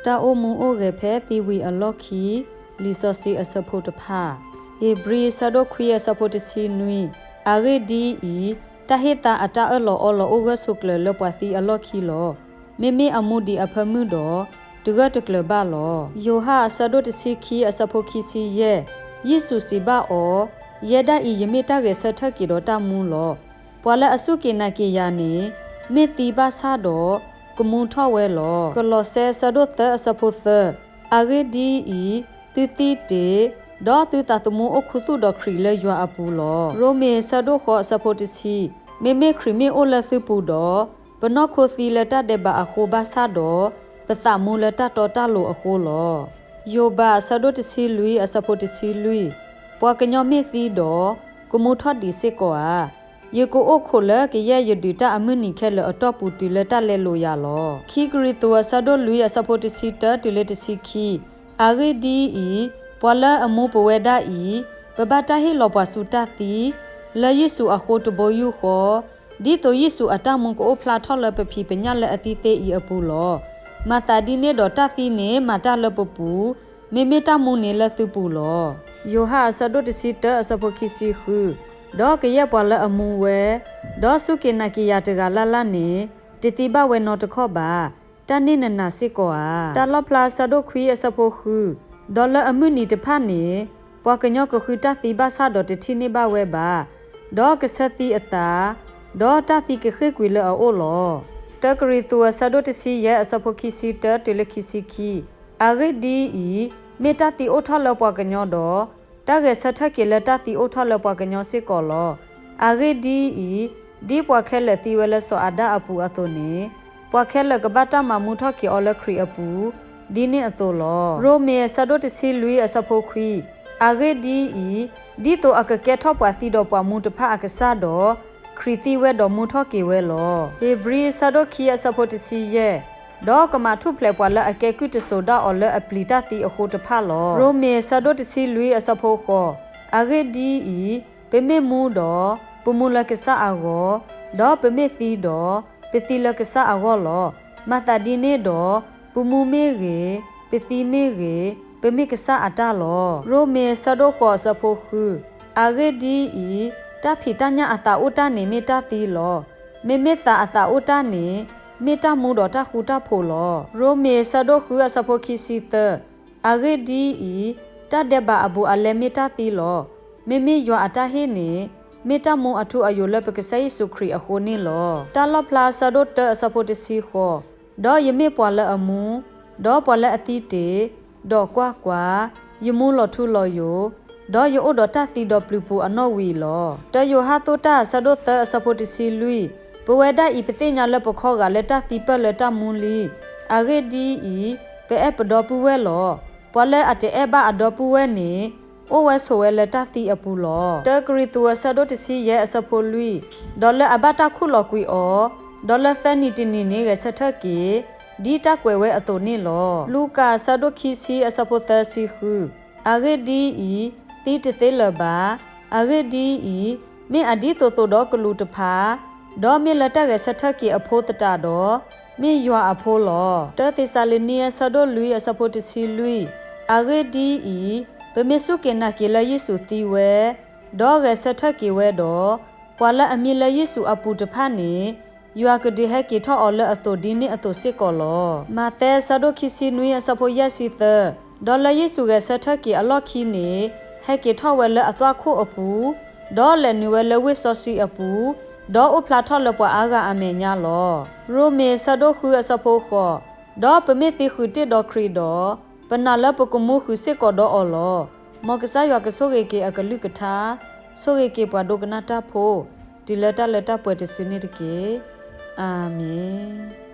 တၢ်အိၣ်မူအိၣ်ဂဲၤဖဲသံဝံၤအလီၢ်ခံ, လံာ်စီဆှံအဆၢဖိတဖၣ်. ဧ့ၤဘြံၤအဆၢဒိၣ်ခွံအဆၢဖိတဆံနွံ, အဂ့ၢ်ဒ်အံၤ, တၢ်ဟ့ၣ်သါအတၢ်အၢၣ်လီၤအီလီၤအိၣ်ဂၢၢ်ဆိးကျၢၤလၢပှၤသံအလီၢ်ခံလီၤ. မ့မ့ၢ်အမူဒံးအဖၢမုၢ်ဒီး, တဂၢၢ်တကျၢၤဘၣ်လီၤ. ယိၤဟၣ်အဆၢဒိၣ်တဆံခံအဆၢဖိခံဆံယဲၢ်, ယ့ၣ်ၡူးစံးဘၣ်အီၤ, ယဲဒၣ်အံၤယမ့ၢ်တၢ်ဂဲၤဆၢထၢၣ်က့ၤဒီးတၢ်မူလီၤ. ပှၤလၢအစူၢ်က့ၤနာ်က့ၤယၤန့ၣ်, မ့ၢ်သံဘၣ်ဆၣ်ဒီး, ကမူထီၣ်ဝဲလီၤ. ကလီးစဲအဆၢဒိၣ်သၢအဆၢဖိသၢ, အဂ့ၢ်ဒ်အံၤ, သုသံတ့ၢ်, ဒီးသုသးသမူအိၣ်ခူသူၣ်ဒီးခရံာ်လၢယွၤအပူၤလီၤ. ရိမ့ၤအဆၢဒိၣ်ဃိးအဆၢဖိတဆံ, မ့မ့ၢ်ခရံာ်မ့ၢ်အိၣ်လၢသုပူၤဒီး, ပနီၢ်ခိသံလၢတၢ်ဒဲးဘးအဃိဘၣ်ဆၣ်ဒီး, ပသးမူလၢတၢ်တီတၢ်လိၤအဃိလီၤ. ယိၤဘးအဆၢဒိၣ်တဆံလွံၢ်အဆၢဖိတဆံလွံၢ်, ပှၤကညီမ့ၢ်သံဒီး, ကမူထီၣ်ဒံးစ့ၢ်ကီးဧါ. ယကအိၣ်ခိးလၢကယဲၢ်ယဒုးတၢ်အမုၢ်နံၤခဲလၢာ်အတီၢ်ပူၤတုၤလၢတၢ်လဲလိာ်ယၤလီၤ. ခံကရံၣ်သူးအဆၢဒိၣ်လွံၢ်အဆၢဖိတဆံတၢတုၤလၢတဆံခံ, အဂ့ၢ်ဒ်အံၤ, ပှၤလၢအမူပဝဲဒၣ်အံၤ, ပဘၣ်တၢ်ဟ့ၣ်လီၤပှၤဆူတၢ်သံ, လၢယ့ၣ်ၡူးအဃိတဘိယူၢ်ဃီ, ဒ်သိးယ့ၣ်ၡူးအတၢ်မူကအိၣ်ဖျါထီၣ်လၢပဖံးပညၣ်လၢအသံသ့အံၤအပူၤလီၤ. မၤသးဒ်န့ၣ်ဒီးတၢ်သံန့ၣ်မၤတၢ်လၢပပူၤ, မ့မ့ၢ်တၢ်မူန့ၣ်လၢသုပူၤလီၤ. ယိၤဟၣ်အဆၢဒိၣ်တဆံတၢအဆၢဖိခံဆံဃု, ဒီးကယဲၢ်ပှၤလၢအမူဝဲ, ဒီးစူၢ်က့ၤနာ်က့ၤယၤတဂၤလၢ်လၢ်န့ၣ်, တသံဘၣ်ဝဲနီတခီၣ်ဘၣ်. တၢ်န့ၣ်နနာ်စ့ၢ်ကီးဧါ. တၢ်လီၣ်ဖျါအဆၢဒိၣ်ခွံအဆၢဖိဃု, ဒီးလၢအမုၢ်နံၤတဖၣ်န့ၣ်, ပှၤကညီကဃုတၢ်သံဘၣ်ဆၣ်ဒီးတထံၣ်န့ၢ်ဘၣ်ဝဲဘၣ်, ဒီးကဆၢသံအသး, ဒီးတၢ်သံကဃ့ၢ်ကွံာ်လၢအအိၣ်လီၤ. တၢကရံၣ်သူးအဆၢဒိၣ်တဆံယဲၢ်အဆၢဖိခံဆံတၢတုၤလၢခံဆံခံ, အဂ့ၢ်ဒ်အံၤ, မ့ၢ်တၢ်သံအိၣ်ထီၣ်လၢပှၤကညီဒီး, တၢ်ဂဲၤဆၢထၢၣ်က့ၤလၢတၢ်သံအိၣ်ထီၣ်လၢပှၤကညီစ့ၢ်ကီးလီၤ. အဂ့ၢ်ဒ်အံၤ, ဒ်ပှၤခဲလၢာ်သံဝဲလၢစီၤအၤဒၣ်အပူၤအသိးန့ၣ်, ပှၤခဲလၢာ်ကဘၣ်တၢ်မၤမူထီၣ်က့ၤအီၤလၢခရံာ်အပူၤ, ဒ်န့ၣ်အသိးလီၤ. ရိမ့ၤအဆၢဒိၣ်တဆံလွံၢ်အဆၢဖိခွံ, အဂ့ၢ်ဒ်အံၤ, ဒ်သိးအကကဲထီၣ်ပှၤသံဒီးပှၤမူတဖၣ်အကစၢ်ဒီး, ခရံာ်သံဝဲဒီးမူထီၣ်က့ၤဝဲလီၤ. ဧ့ၤဘြံၤအဆၢဒိၣ်ခံအဆၢဖိတဆံယဲၢ်, ဒီးကမၤထူၣ်ဖျဲးပှၤလၢအကဲကုၢ်တစိၤဒၣ်အီၤလၢအပျံၤတၢ်သံအဃိတဖၣ်လီၤ. ရိမ့ၤအဆၢဒိၣ်တဆံလွံၢ်အဆၢဖိဃိး, အဂ့ၢ်ဒ်အံၤ, ပမ့ၢ်မူဒီး, ပမူလၢကစၢ်အဂီၢ်, ဒီးပမ့ၢ်သံဒီး, ပသံလၢကစၢ်အဂီၢ်လီၤ. မၤသးဒ်န့ၣ်ဒီး, ပမူမ့ၢ်ဂ့ၤ, ပသံမ့ၢ်ဂ့ၤ, ပမ့ၢ်ကစၢ်အတၢ်လီၤ. ရိမ့ၤအဆၢဒိၣ်ဃိးအဆၢဖိဃု, အဂ့ၢ်ဒ်အံၤ, တၢ်ဖံးတၢ်ညၣ်အသးအိၣ်တၢ်န့ၣ်မ့ၢ်တၢ်သံလီၤ. မ့မ့ၢ်သးအသးအိၣ်တၢ်န့ၣ်, မ့ၢ်တၢ်မူဒီးတၢ်ဃူတၢ်ဖိးလီၤ. ရိမ့ၤအဆၢဒိၣ်ဃုအဆၢဖိခံဆံသၢ, အဂ့ၢ်ဒ်အံၤ, တၢ်ဒဲးဘးအဘူးအလဲမ့ၢ်တၢ်သံလီၤ. မ့မ့ၢ်ယွၤအတၢ်ဟ့ၣ်န့ၣ်, မ့ၢ်တၢ်မူအထူအယိာ်လၢပကစၢ်ယ့ၣ်ၡူးခရံာ်အဃိန့ၣ်လီၤ. တၢ်လီၣ်ဖျါအဆၢဒိၣ်တၢအဆၢဖိတဆံဃိး, ဒီးယမ့ၢ်ပှၤလၢအမူ, ဒီးပှၤလၢအသံတ့ၢ်, ဒီးကွၢ်ကွၢ်, ယမူလီၤထူလီၤယိာ်, ဒီးယအိၣ်ဒီးတၢ်သံဒီးပျုၤပူၤအနီၣ်ဝံၤလီၤ. တၢယိၤဟၣ်သိၣ်တၢ်အဆၢဒိၣ်သၢအဆၢဖိတဆံလွံၢ်, ပဝဲဒၣ်အံၤပသ့ၣ်ညါလၢပခီဂာ်လၢတၢ်သံပၢၢ်လၢတၢ်မူလံ. အဂ့ၢ်ဒ်အံၤ, ပအဲၣ်ပဒီပုၢ်ဝဲၢ်လီၤ. ပှၤလၢအတအဲၣ်ဘၣ်အဒီပုၢ်ဝဲၢ်န့ၣ်, အိၣ်ဝဲဆိးဝဲလၢတၢ်သံအပူၤလီၤ. တၢကရံၣ်သူးအဆၢဒိၣ်တဆံယဲၢ်အဆၢဖိလွံၢ်, ဒီးလၢအဘၣ်တၢ်ခူၣ်လီၤကွံာ်အီၤ, ဒီးလၢသၢနံၤတနံၤန့ၣ်ဂဲၤဆၢထၢၣ်က့ၤ, ဒ်တၢ်ကွဲးဝဲအသိးန့ၣ်လီၤ. လူၤကၣ်အဆၢဒိၣ်ခံဆံအဆၢဖိသၢဆံဃု, အဂ့ၢ်ဒ်အံၤ, သံတသ့လၢၤဘၣ်. အဂ့ၢ်ဒ်အံၤ, မ့ၢ်အဒ်သိးသိးဒီးကလူးတဖၣ်, ဒီးမ့ၢ်လၢတၢ်ဂဲၤဆၢထၢၣ်က့ၤအဖိသတးဒီး, မ့ၢ်ယွၤအဖိလီၤ. တၢသ့းစၤလနံအဆၢဒိၣ်လွံၢ်အဆၢဖိတဆံလွံၢ်, အဂ့ၢ်ဒ်အံၤ, ပမ့ၢ်စူၢ်က့ၤနာ်က့ၤလၢယ့ၣ်ၡူးသံဝဲ, ဒီးဂဲၤဆၢထၢၣ်က့ၤဝဲဒီး, ပှၤလၢအမံလၢယ့ၣ်ၡူးအပူၤတဖၣ်န့ၣ်, ယွၤကဒုးဟဲက့ၤထီၣ်အီၤလၢအသိးဒ်န့ၣ်အသိးစ့ၢ်ကီးလီၤ. မးသဲအဆၢဒိၣ်ခံဆံနွံအဆၢဖိယဲၢ်ဆံသၢ, ဒီးလၢယ့ၣ်ၡူးဂဲၤဆၢထၢၣ်က့ၤအလီၢ်ခံန့ၣ်, ဟဲက့ၤထီၣ်ဝဲလၢအသွၣ်ခိၣ်အပူၤ, ဒီးလဲၤနုာ်ဝဲလၢဝ့ၢ်စီဆှံအပူၤ, ဒီးအိၣ်ဖျါထီၣ်လၢပှၤအါဂၤအမဲာ်ညါလီၤ. ရိမ့ၤအဆၢဒိၣ်ဃုအဆၢဖိဃိး, ဒီးပမ့ၢ်သံဃုာ်တ့ၢ်ဒီးခရံာ်ဒီး, ပနာ်လၢပကမူဃုာ်စ့ၢ်ကီးဒီးအီၤလီၤ. မ်ကစၢ်ယွၤကဆိၣ်ဂ့ၤက့ၤအကလုၢ်ကထါ, ဆိၣ်ဂ့ၤက့ၤပှၤဒိကနၣ်တၢ်ဖိ, တုၤလၢတၢ်လၢတၢ်ပှဲၤတစုန့ၣ်တက့ၢ်. အၤမ့ၣ်.